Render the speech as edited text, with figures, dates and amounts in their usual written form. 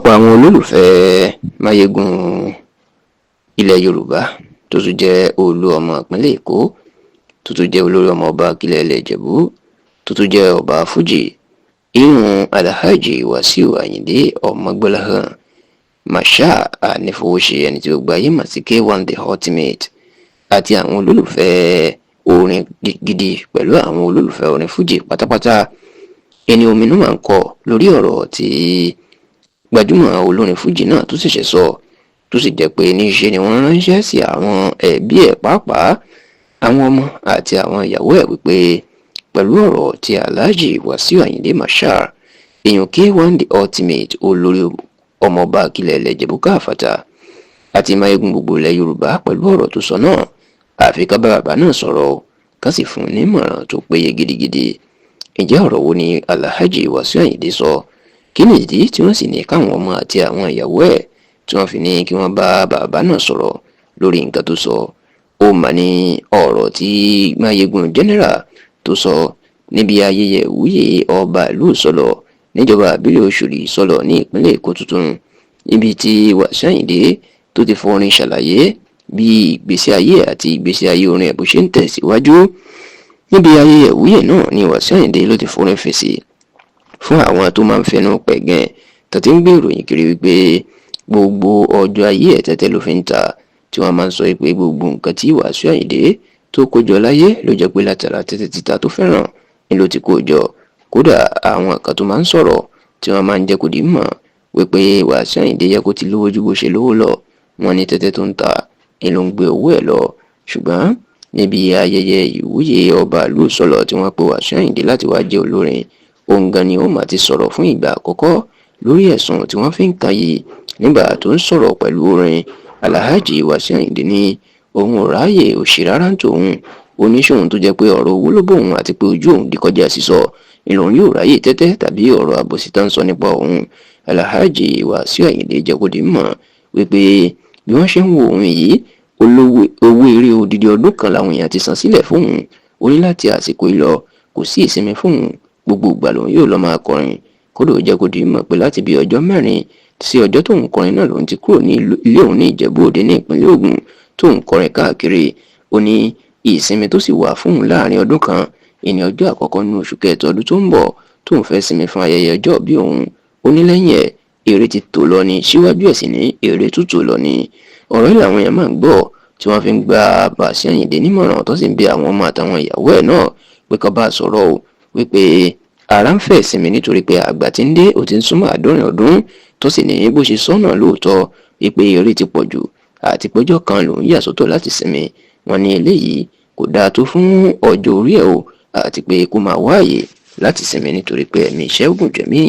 Ọ̀pọ̀lọpọ̀ àwọn olólùfẹ́ Máyégún ilẹ̀ Yorùbá, tó tún jẹ́ olú ọmọ ìpínlẹ̀ Èkó, tó tún jẹ́ olórí ọmọ ọba akílẹ̀ ilẹ̀ Ìjẹ̀bú, tó tún jẹ́ ọba Fújì, irun Alhaji Wasiu Ayinde Ọmọgbọ́láhàn Marshal Anífowóṣe, ẹni tí gbogbo ayé mọ̀ sí K1 The Ultimate, àti àwọn olólùfẹ́ orin gidi pẹ̀lú àwọn olólùfẹ́ orin Fújì pátápátá, ẹni ominú máa ń kọ lórí ọ̀rọ̀ tí gbajúmọ̀ olórin Fújì náà tó ṣẹ̀ṣẹ̀ sọ, tó sì jẹ́ pé níṣe ni wọ́n ránṣẹ́ sí àwọn ẹbí ẹ̀, pàápàá àwọn ọmọ àti àwọn ìyàwó ẹ̀, wípé pẹ̀lú ọ̀rọ̀ tí Alhaji Wasiu Ayinde Marshal, èèyàn K1 The Ultimate, olórí ọmọọba akílẹ̀ ilẹ̀ Ìjẹ̀bú káfàtà àti Máyégún gbogbo ilẹ̀ Yorùbá, pẹ̀lú ọ̀rọ̀ tó sọ náà, àfi ká bá bàbá náà sọ̀rọ̀, ká sì fún un nímọ̀ràn tó péye gidigidi. Ǹjẹ́ ọ̀rọ̀ wo ni Alhaji Wasiu Ayinde sọ? Kí ni ìdí tí wọ́n sì ní káwọn ọmọ àti àwọn ìyàwó ẹ̀ tí wọ́n fi ní kí wọ́n bá bàbá náà sọ̀rọ̀ lórí nǹkan tó sọ? Ó mà ní ọ̀rọ̀ tí Máyégún General tó sọ níbi ayẹyẹ ìwúyè ọba ìlú Ìsọlọ̀ níjọba àbílẹ̀ Òṣòdì Ìsọlọ̀ ní ìpínlẹ̀ Èkó tuntun, níbi tí Wasiu Ayinde tó ti fọrin ṣàlàyé bí ìgbésí ayé àti ìgbésí ayé orin ẹ̀ bó ṣe ń tẹ̀síwájú. Níbi ayẹyẹ ìwúyè náà ni Wasiu Ayinde ló ti forin fèsì fún àwọn tó máa ń fẹnu pẹ̀gàn, tó ti ń gbé ìròyìn kiri wípé gbogbo ọjọ́ ayé ẹ̀ tẹ́tẹ́ ló fi ń ta, tí wọ́n máa ń sọ pé gbogbo nǹkan tí Wasiu Ayinde tó kó jọ láyé ló jẹ́ pé látara tẹ́tẹ́ títa tó fẹ́ràn ni ló ti kó jọ. Kódà, àwọn kan tó máa ń sọ̀rọ̀ tí wọ́n máa ń jẹ́ kó di mọ̀ wípé Wasiu Ayinde yẹ kó ti lówó ju bó ṣe lówó lọ, wọ́n ní tẹ́tẹ́ tó ń ta ni ló ń gbé owó ẹ̀ lọ. Ṣùgbọ́n níbi ayẹyẹ ìwúyè ọba ìlú Ìsọlọ̀ tí wọ́n pe Wasiu Ayinde láti wá jẹ́ olórin, òun gan ni ó mà ti sọ̀rọ̀ fún ìgbà àkọ́kọ́ lórí ẹ̀sùn tí wọ́n fi ń kàn yìí. Nígbà tó ń sọ̀rọ̀ pẹ̀lú orin, Alhaji Wasiu Ayinde ní òun ò ráàyè òṣì rárá ń tòun. Oníṣòwò tó jẹ́ pé ọ̀rọ̀ owó ló bóun àti pé ojú òun di kọjá sísọ, ìlòun yóò ráyè tẹ́tẹ́ tàbí ọ̀rọ̀ àbòsí tá ń sọ nípa òun. Alhaji Wasiu Ayinde jẹ́ kó di mọ̀ wípé bí wọ́n ṣe ń wo òun yìí, owó eré odidi ọdún kan làwọn èèyàn ti san sílẹ̀ fóun. Ó ní láti àsìkò ìlọ, kò sí ìsinmi fóun, gbogbo ìgbà lòun yóò lọ máa kọrin. Kódà, ó jẹ́ kó di mọ̀ pé láti bí ọjọ́ 4 sí ọjọ́ tóun kọrin náà lòun ti kúrò ní ilé òun ní Ìjẹ̀bú Òde ní ìpínlẹ̀ Ògùn, tóun kọrin káàkiri. Ó ní ìsinmi tó sì wà fóun láàrin ọdún kan ìní ọjọ́ àkọ́kọ́ nínú oṣù kẹta ọdún tó ń bọ̀, tóun fẹ́ sinmi fún ayẹyẹ ọjọ́ bí òun. Ó ní lẹ́yìn ẹ̀, èrè ti tò lọ ní síwájú ẹ̀ sì ní èrè tútù lọ ní. Ọ̀rọ̀ yìí làwọn èèyàn máa ń gbọ́ tí wọ́n fi ń gba Wasiu Ayinde nímọ̀ràn, tó sì ń bi àwọn ọmọ àtàwọn ìyàwó ẹ̀ náà pé kó bá a sọ̀rọ̀ o, wípé ara ń fẹ́ sinmi, nítorí pé àgbà tí ń dé, ó ti ń súnmọ́ 70 ọdún, tó sì ní bó ṣe sọ́nà lóòótọ́ wípé eré ti pọ̀ jù àti péjọ kan lòún yà sọ́tọ̀ láti sinmi. Wọ́n ní eléyìí kò dáa tó fún ọjọ́ orí ẹ̀ o, àti pé kó máa wáàyè láti sinmi, nítorí pé ẹ̀mí iṣẹ́ gùn jẹ̀mí.